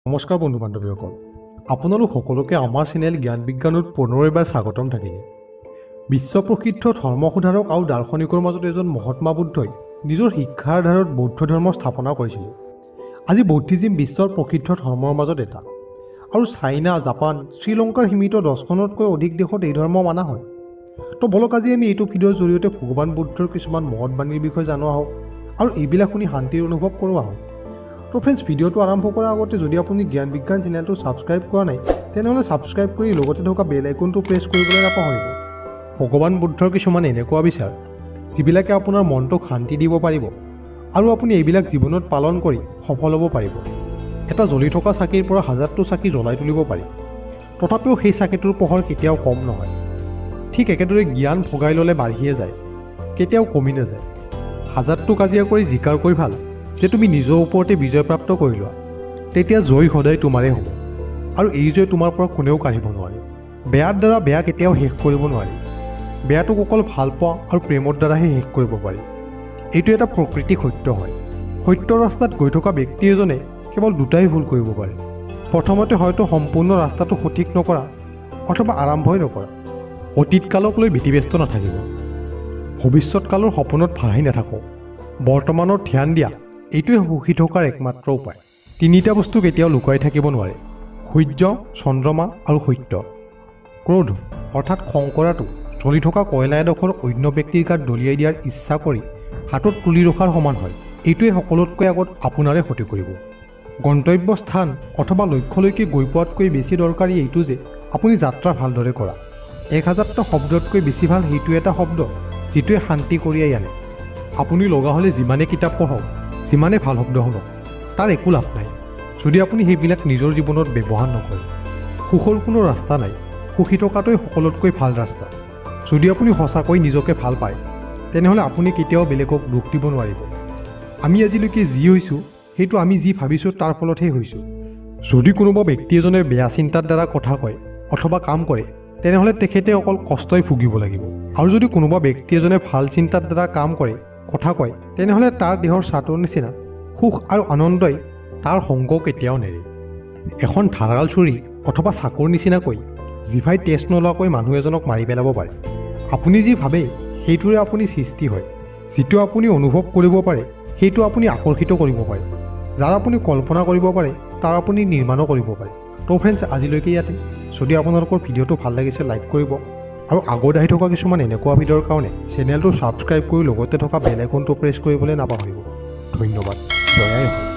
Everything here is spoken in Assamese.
নমস্কাৰ বন্ধু বান্ধৱীসকল, আপোনালোক সকলোকে আমাৰ চেনেল জ্ঞান বিজ্ঞানত পুনৰ এবাৰ স্বাগতম থাকিলে। বিশ্বপ্ৰসিদ্ধ ধৰ্ম সুধাৰক আৰু দাৰ্শনিকৰ মাজত এজন মহাত্মা বুদ্ধই নিজৰ শিক্ষাৰ আধাৰত বৌদ্ধ ধৰ্ম স্থাপনা কৰিছিল। আজি বৌদ্ধিজিম বিশ্বৰ প্ৰসিদ্ধ ধৰ্মৰ মাজত এটা আৰু চাইনা, জাপান, শ্ৰীলংকাৰ সীমিত 10খনতকৈ অধিক দেশত এই ধৰ্ম মানা হয়। তো বলক, আজি আমি এইটো ভিডিঅ'ৰ জৰিয়তে ভগৱান বুদ্ধৰ কিছুমান মহৎ বাণীৰ বিষয়ে জানো আহক আৰু এইবিলাক শুনি শান্তিৰ অনুভৱ কৰোঁ আহক। তো ফ্ৰেণ্ডছ, ভিডিঅ'টো আৰম্ভ কৰাৰ আগতে যদি আপুনি জ্ঞান বিজ্ঞান চেনেলটো ছাবস্ক্ৰাইব কৰা নাই, তেনেহ'লে ছাবস্ক্ৰাইব কৰি লগতে থকা বেল আইকনটো প্ৰেছ কৰিবলৈ নাপাহৰিব। ভগৱান বুদ্ধৰ কিছুমান এনেকুৱা বিচাৰ, যিবিলাকে আপোনাৰ মনটোক শান্তি দিব পাৰিব আৰু আপুনি এইবিলাক জীৱনত পালন কৰি সফল হ'ব পাৰিব। এটা জ্বলি থকা চাকিৰ পৰা হাজাৰটো চাকি জ্বলাই তুলিব পাৰি, তথাপিও সেই চাকিটোৰ পোহৰ কেতিয়াও কম নহয়। ঠিক একেদৰে জ্ঞান ভগাই ল'লে বাঢ়িয়ে যায়, কেতিয়াও কমি নাযায়। হাজাৰটো কাজিয়া কৰি জিকাৰকৈ ভাল যে তুমি নিজৰ ওপৰতে বিজয় প্ৰাপ্ত কৰি লোৱা। তেতিয়া জয় সদায় তোমাৰেই হ'ব আৰু এই জয় তোমাৰ পৰা কোনেও কাঢ়িব নোৱাৰে। বেয়াৰ দ্বাৰা বেয়া কেতিয়াও শেষ কৰিব নোৱাৰি। বেয়াটোক অকল ভাল পোৱা আৰু প্ৰেমৰ দ্বাৰাহে শেষ কৰিব পাৰি। এইটো এটা প্ৰকৃতিক সত্য হয়। সত্য ৰাস্তাত গৈ থকা ব্যক্তি এজনে কেৱল দুটাই ভুল কৰিব পাৰে। প্ৰথমতে হয়তো সম্পূৰ্ণ ৰাস্তাটো সঠিক নকৰা অথবা আৰম্ভই নকৰা। অতীতকালক লৈ ব্যতিব্যস্ত নাথাকিব। ভৱিষ্যতকালৰ সপোনত ভাহি নাথাকক। বৰ্তমানত ধ্যান দিয়া, এইটোৱে সুখী থকাৰ একমাত্ৰ উপায়। তিনিটা বস্তু কেতিয়াও লুকাই থাকিব নোৱাৰে: সূৰ্য, চন্দ্ৰমা আৰু সত্য। ক্ৰোধ অৰ্থাৎ খং কৰাটো জ্বলি থকা কয়লা এডোখৰ অন্য ব্যক্তিৰ গাত দলিয়াই দিয়াৰ ইচ্ছা কৰি হাতত তুলি ৰখাৰ সমান হয়। এইটোৱে সকলোতকৈ আগত আপোনাৰে ক্ষতি কৰিব। গন্তব্য স্থান অথবা লক্ষ্যলৈকে গৈ পোৱাতকৈ বেছি দৰকাৰী এইটো যে আপুনি যাত্ৰা ভালদৰে কৰা। 1000টা শব্দতকৈ বেছি ভাল সেইটো এটা শব্দ, যিটোৱে শান্তি কঢ়িয়াই আনে। আপুনি লগা হ'লে যিমানে কিতাপ পঢ়ক, যিমানে ভাল শব্দ শুনক, তাৰ একো লাভ নাই যদি আপুনি সেইবিলাক নিজৰ জীৱনত ব্যৱহাৰ নকৰে। সুখৰ কোনো ৰাস্তা নাই, সুখী থকাটোৱে সকলোতকৈ ভাল ৰাস্তা। যদি আপুনি সঁচাকৈ নিজকে ভাল পায়, তেনেহ'লে আপুনি কেতিয়াও বেলেগক দুখ দিব নোৱাৰিব। আমি আজিলৈকে যি হৈছোঁ, সেইটো আমি যি ভাবিছোঁ তাৰ ফলতহে হৈছোঁ। যদি কোনোবা ব্যক্তি এজনে বেয়া চিন্তাৰ দ্বাৰা কথা কয় অথবা কাম কৰে, তেনেহ'লে তেখেতে অকল কষ্টই ভুগিব লাগিব। আৰু যদি কোনোবা ব্যক্তি এজনে ভাল চিন্তাৰ দ্বাৰা কাম কৰে, কথা কয়, তেনেহ'লে তাৰ দেহৰ ছাঁটোৰ নিচিনা সুখ আৰু আনন্দই তাৰ সংগ কেতিয়াও নেৰে। এখন ধাৰাল চুৰি অথবা চাকুৰ নিচিনাকৈ জিভাই তেজ নোলোৱাকৈ মানুহ এজনক মাৰি পেলাব পাৰে। আপুনি যি ভাবে, সেইটোৰে আপুনি সৃষ্টি হয়। যিটো আপুনি অনুভৱ কৰিব পাৰে, সেইটো আপুনি আকৰ্ষিত কৰিব পাৰে। যাৰ আপুনি কল্পনা কৰিব পাৰে, তাৰ আপুনি নিৰ্মাণো কৰিব পাৰে। তো ফ্ৰেণ্ডছ, আজিলৈকে ইয়াতে। যদি আপোনালোকৰ ভিডিঅ'টো ভাল লাগিছে, লাইক কৰিব আৰু আগত আহি থকা কিছুমান এনেকুৱা ভিডিঅ'ৰ কাৰণে চেনেলটো ছাবস্ক্ৰাইব কৰি লগতে থকা বেল আইকনটো প্ৰেছ কৰিবলৈ নাপাহৰিব। ধন্যবাদ। জয় আই অসম।